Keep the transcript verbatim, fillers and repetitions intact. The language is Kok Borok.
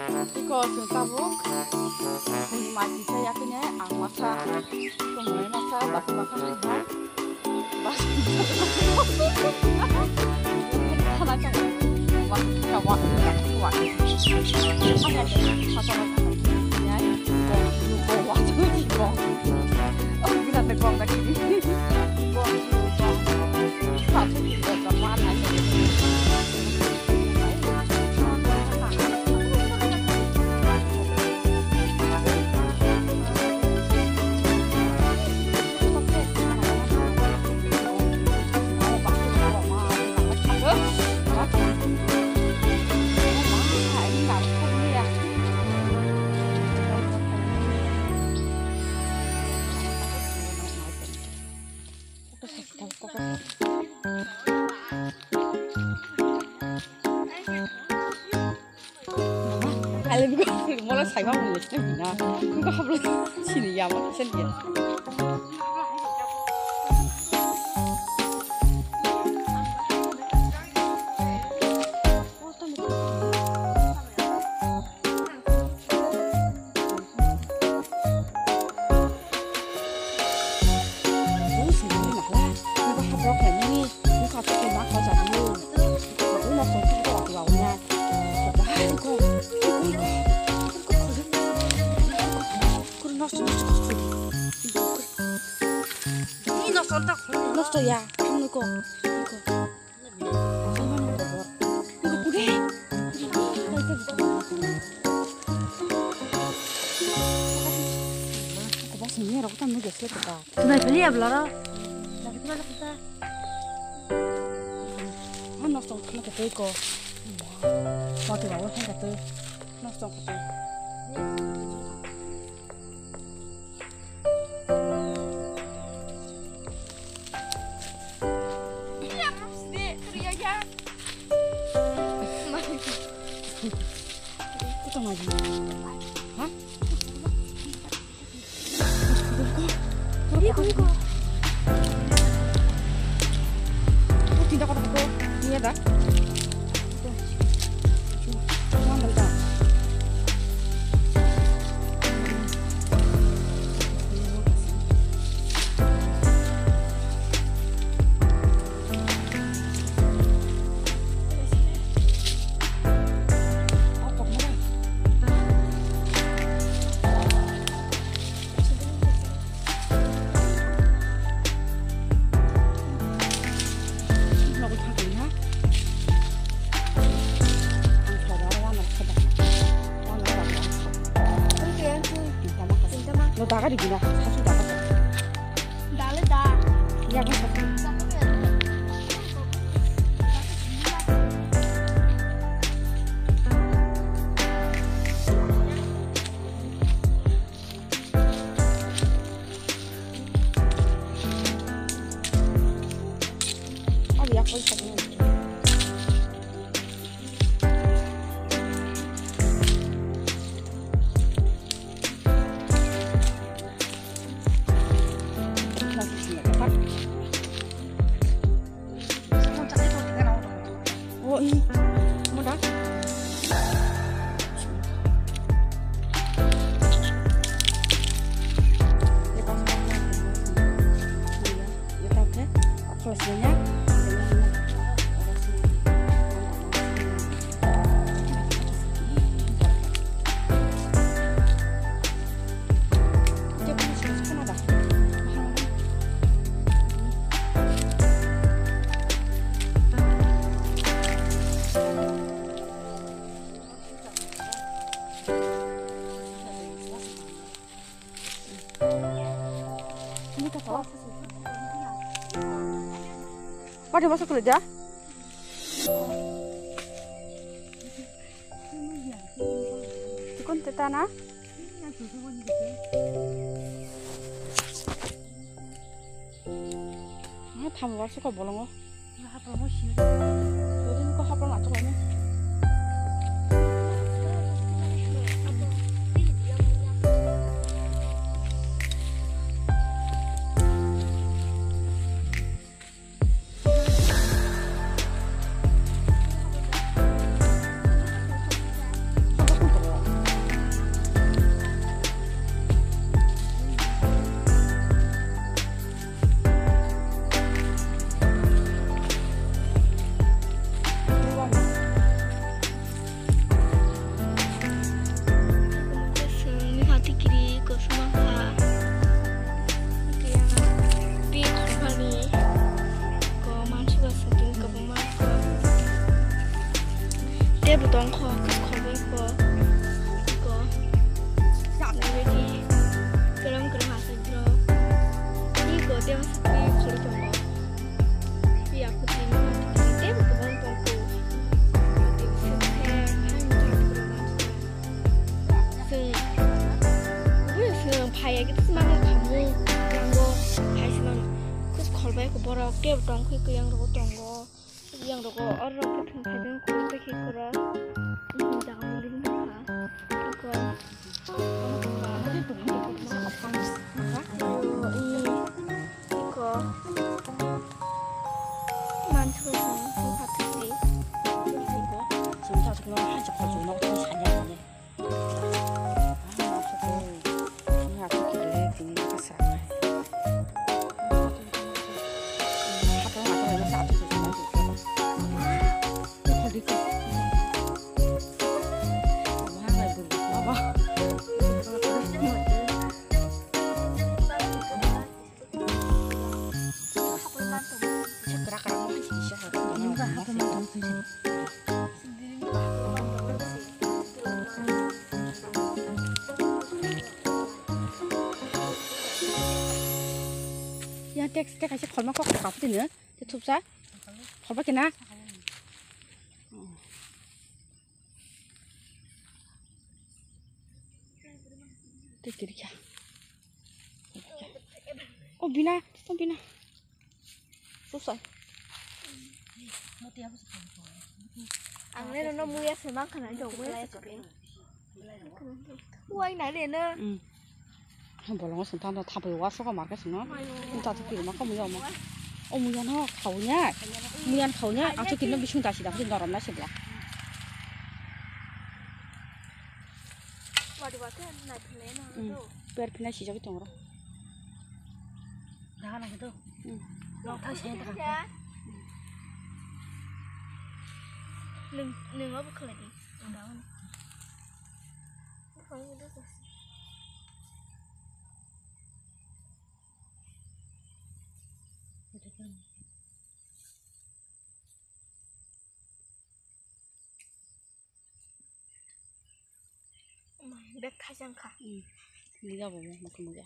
Iko chwng tabuk. Chwng mai kisa yakni ang masa. Chwng mai masa, basi masa hai hai. Basi. Thana chong. Wa, wa, wa. Wa. Thana chong. Thana chong. Yai. Wa, wa, wa. Oh, bisa terbang lagi. Wa, wa, wa. Mama, ale biko mola saiba mo lesi na bina. Biko hablo sini ya mo sen ya. Nosto ya, ano ko. Tunai pili ya belaro. Nosto wngkha tei ko. Mati bawo hengka tei. Nosto wngkha tei. No daga di gina, sasu daga. Dale da. Ya kan sasu. Abi ya koi sasu. Pati masa kulit ya? Tikun teta na? Ma thamu ba suka bolongo. Ko hapang ato ko ni. Twi kholi tongo. Twi akhuti no twi tei bo kwbang tong kho. Twi se khe hai motha kwrwng mansa. Chwng bui chwng phai ya khe twi mano khamu yango phai se mano. Khus khol bai kho borok tei bo tong khe kwyang rogo tongo. Yang rogo oro khe thung thai jang khe khe kora. Ini jaga ni lim ha. Ko. Ko. Mansu ko sung ko phat thai. Sung ta sung no ha chok ko no ko sa ya ni. Yang tek tek kaisa kholma kok kok kapu tini. Te thupsa. Kholba kena. Te kirikha. O bina, o bina. Susai. Ang le no muya se mang khana jong muya se. Wai na le no. Bolongo sung tang tang thapai wa soko market sung no. Tata kiri ma ko muya ma. O muya no khaunya. Muya khaunya. Ang so kiri no bising dasi dasi norom na sibla. Wadi wadi na thile no. Per phina sijak tong ro. Daga na to. Nok thang se daga. Nung nung obo khlai di. Daga na. Bek thaisang kha. Muya bo mo, mokhe muya.